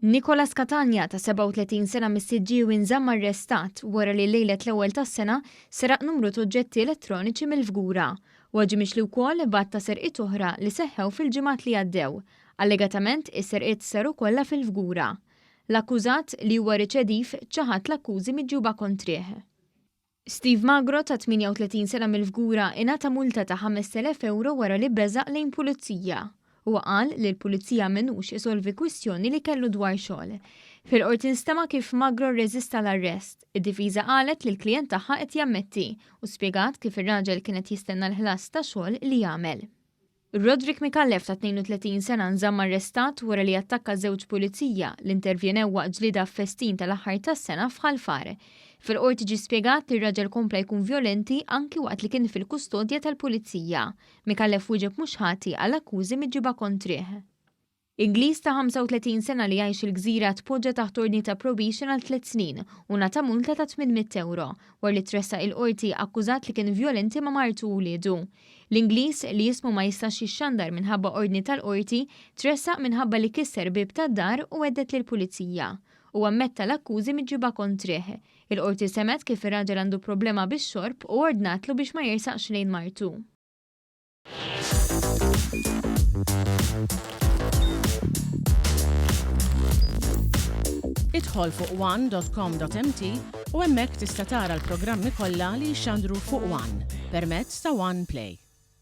Nicolas Catania ta' 37 sena mis-Siġġiewi nżamm arrestat wara li lejlet l-ewwel tas-sena seraq numru t'oġġetti elettroniċi mill-Fgura. Huwa ġie mixli wkoll b'għadd ta' serqiet oħra li seħħew fil-ġimgħat li għaddew. Allegatament is-serqiet saru kollha fil-Fgura. L-akkużat, li huwa riċediv, ċaħad l-akkużi miġjuba kontrih. Steve Magro ta' 38 sena mill-Fgura ingħata multa ta' 5,000 ewro wara li beżaq lejn pulizija. Huwa qal li l-pulizija m'għenux isolvi kwistjoni li kellu dwar xogħol. Fil-Qorti nstema' kif Magro rreżista l-arrest. Id-difiża qalet li l-klijent tagħha qed jammetti u spjegat kif ir-raġel kien qed jistenna l-ħlas ta' xogħol li għamel. Roderick Micallef ta' 32 sena nżamm arrestat wara li attakka żewġ pulizija li intervjenew waqt ġlieda f'festin tal-aħħar tas-sena f'Ħal Far. Fil-Qorti ġie spjegat li r-raġel kompla jkun vjolenti anki waqt li kien fil-kustodja tal-pulizija. Micallef wieġeb mhux ħati għall-akkużi miġjuba kontrih. Ingliż ta' 35 sena li jgħix il-Gżira tpoġġa taħt ordni ta' probation għal tliet snin u ngħata multa ta' 800 ewro wara li tressaq il-Qorti akkużat li kien vjolenti ma' martu u wliedu. L-Ingliż, li ismu ma jistax jixxandar minħabba ordni tal-Qorti, tressaq minħabba li kisser bieb ta' dar u hedded lill-Pulizija. Huwa ammetta l-akkużi miġjuba kontrih. Il-Qorti semgħet kif ir-raġel għandu problema bix-xorb u ordnatlu biex ma jersaqx lejn martu. Idħol fuq one.com.mt u hemmhekk tista' tara l-programmi kollha li jixxandru fuq One permezz ta' One Play.